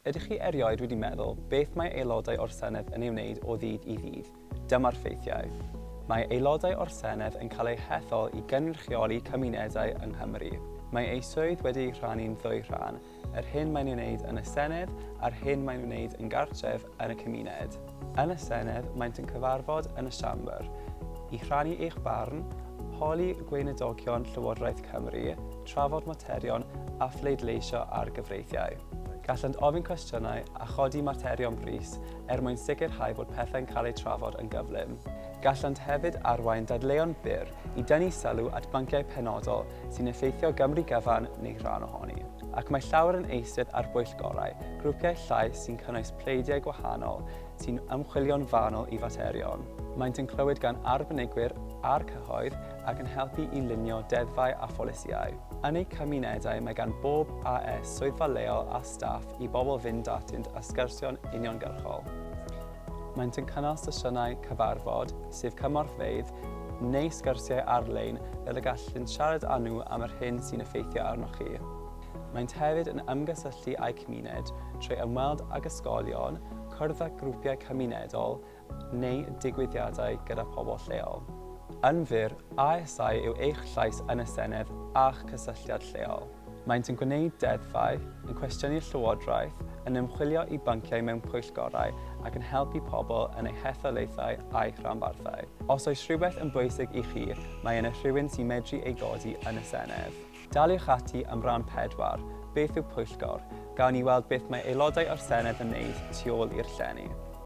Ydych chi erioed wedi meddwl beth mae aelodau o'r Senedd yn ei wneud o ddydd i ddydd? Dyma'r ffeithiau. Mae aelodau o'r Senedd yn cael eu hethol i gynrychioli cymunedau yng Nghymru. Mae eu swydd wedi ei rhannu'n ddwy rhan, yr hyn maen nhw'n wneud yn y Senedd a'r hyn maen nhw'n wneud yn gartref yn y cymuned. Yn y Senedd, maent yn cyfarfod yn y Siambr i rhannu eich barn, holi gweinidogion Llywodraeth Cymru, trafod materion a phleidleisio ar gyfreithiau. Gallant ofyn cwestiynau a chodi materion brys er mwyn sicrhau bod pethau'n cael eu trafod yn gyflym. Gallant hefyd arwain dadleuon byr i dynnu sylw at bynciau penodol sy'n effeithio Gymru gyfan neu rhan ohoni. Ac mae llawer yn eistedd ar bwyllgorau, grwpiau llai sy'n cynnwys pleidiau gwahanol sy'n ymchwilio'n fanwl i faterion. Maent yn clywed gan arbenigwyr a'r cyhoedd ac yn helpu i lunio deddfau a pholisïau. Yn eu cymunedau mae gan bob AS swyddfa leol a staff i bobl fynd atynt a sgyrsio'n uniongyrchol. Maent yn cynnal sesiynau cyfarfod, sef cymorthfeydd, neu sgyrsiau ar-lein fel y gallent siarad â nhw am yr hyn sy'n effeithio arnoch chi. Maent hefyd yn ymgysylltu â'u cymuned trwy ymweld ag ysgolion, cwrdd â grwpiau cymunedol neu digwyddiadau gyda phobl lleol. Yn fyr, ASau yw eich llais yn y Senedd a'ch cysylltiad lleol. Maent yn gwneud deddfau, yn cwestiynu'r llywodraeth, yn ymchwilio i bynciau mewn pwyllgorau ac yn helpu pobl yn eu hetholaethau a'u rhanbarthau. Os oes rhywbeth yn bwysig i chi, mae yna rhywun sy'n medru ei godi yn y Senedd. Daliwch ati am ran 4, Beth yw pwyllgor? Gawn ni weld beth mae aelodau o'r Senedd yn wneud tu ôl i'r llenni.